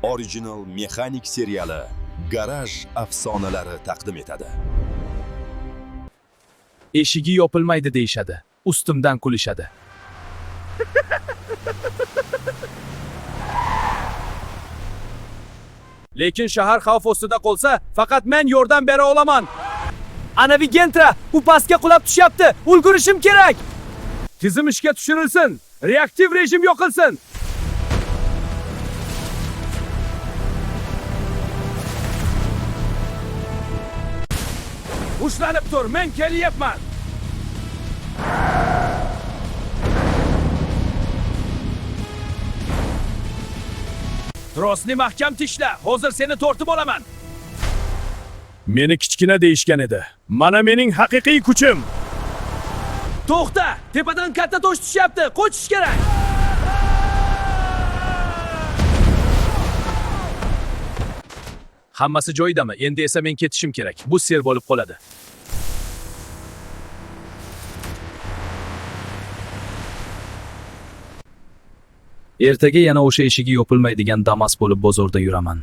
Original Mexanik seriali Garaj afsonalari taqdim etadi. Eshigi yopilmaydi deyishadi. Ustimdan kulishadi. Lekin shahar xavf ostida qolsa, faqat men yordam bera olaman. Anavi Gentra, u pastga qulab tushyapti. Ulgurishim kerak. Tizim ishga tushirilsin. Reaktiv rejim yoqilsin. Ushlanib tur, men kelyapman. Trosni mahkam tishla. Hozir seni tortib olaman. Meni kichkina deyishgan edi. Mana mening haqiqiy kuchim. To'xta! Tepadan katta tosh tushyapti. Qochish kerak. Hammasi joyidami? Endi esa men ketishim kerak. Bu ser bo'lib qoladi. Ertaga yana o'sha eshigi yopilmaydigan Damas bo'lib bozorda yuraman.